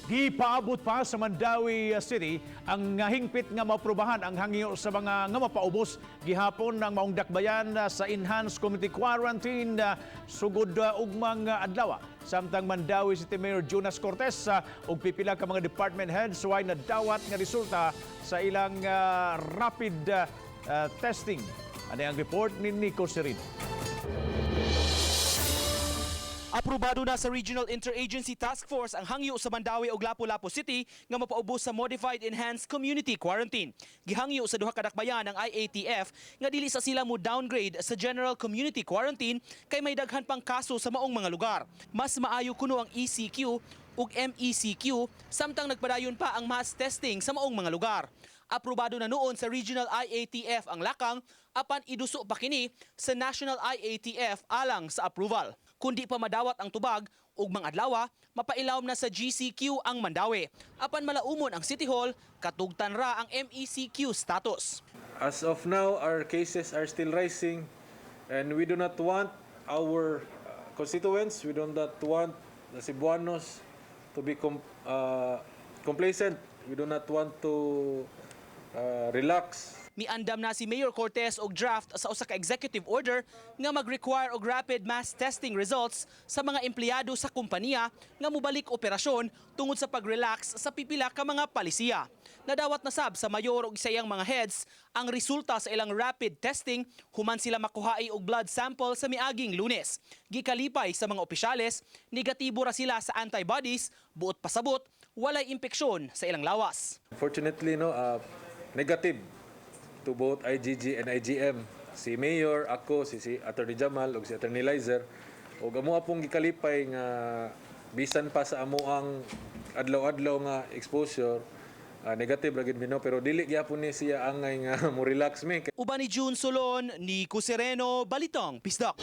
Gipaabot pa sa Mandaue City ang hingpit nga maaprubahan ang hangyo sa mga nga mapaubos gihapon ng maong dakbayan sa Enhanced Community Quarantine sugod ugmang adlaw. Samtang Mandaue City Mayor Jonas Cortes ug pipila ka mga department heads way nadawat nga resulta sa ilang rapid testing. Ani ang report ni Nico Serino. Aprobado na sa Regional Interagency Task Force ang hangyo sa Mandaue ug Lapu-Lapu City nga mapaubos sa Modified Enhanced Community Quarantine. Gihangyo sa duha ka dakbayan ang IATF nga dili sa sila mo downgrade sa General Community Quarantine kay may daghan pang kaso sa maong mga lugar. Mas maayo kuno ang ECQ ug MECQ samtang nagpadayon pa ang mass testing sa maong mga lugar. Aprobado na noon sa Regional IATF ang lakang apan iduso pa kini sa National IATF alang sa approval. Kundi pa madawat ang tubag ugmang adlaw, mapailawom na sa GCQ ang Mandaue. Apan malaumon ang City Hall, katugtan ra ang MECQ status. As of now, our cases are still rising, and we do not want our constituents, we do not want the Cebuanos to be complacent. We do not want to relax. Miandam na si Mayor Cortes og draft sa usa ka executive order nga mag-require og rapid mass testing results sa mga empleyado sa kompanya nga mobalik operasyon tungod sa pag-relax sa pipila ka mga palisiya. Nadawat na sab sa mayor ug sa iyang mga heads ang resulta sa ilang rapid testing human sila makuhae og blood sample sa miaging Lunes. Gikalipay sa mga opisyales, negatibo ra sila sa antibodies, buot pasabot walay impeksyon sa ilang lawas. Fortunately, no, negative to both IgG and IgM. Si Mayor, ako, si Attorney Jamal ug si Attorney Lizer, ug amo pong gikalipay nga bisan pa sa amo ang adlaw-adlaw nga exposure, negative ra gid mi, no, pero dili gyapon ni siya angay nga mo relax mi. Uban ni June Solon, Nico Sereno, Balitang Bisdak.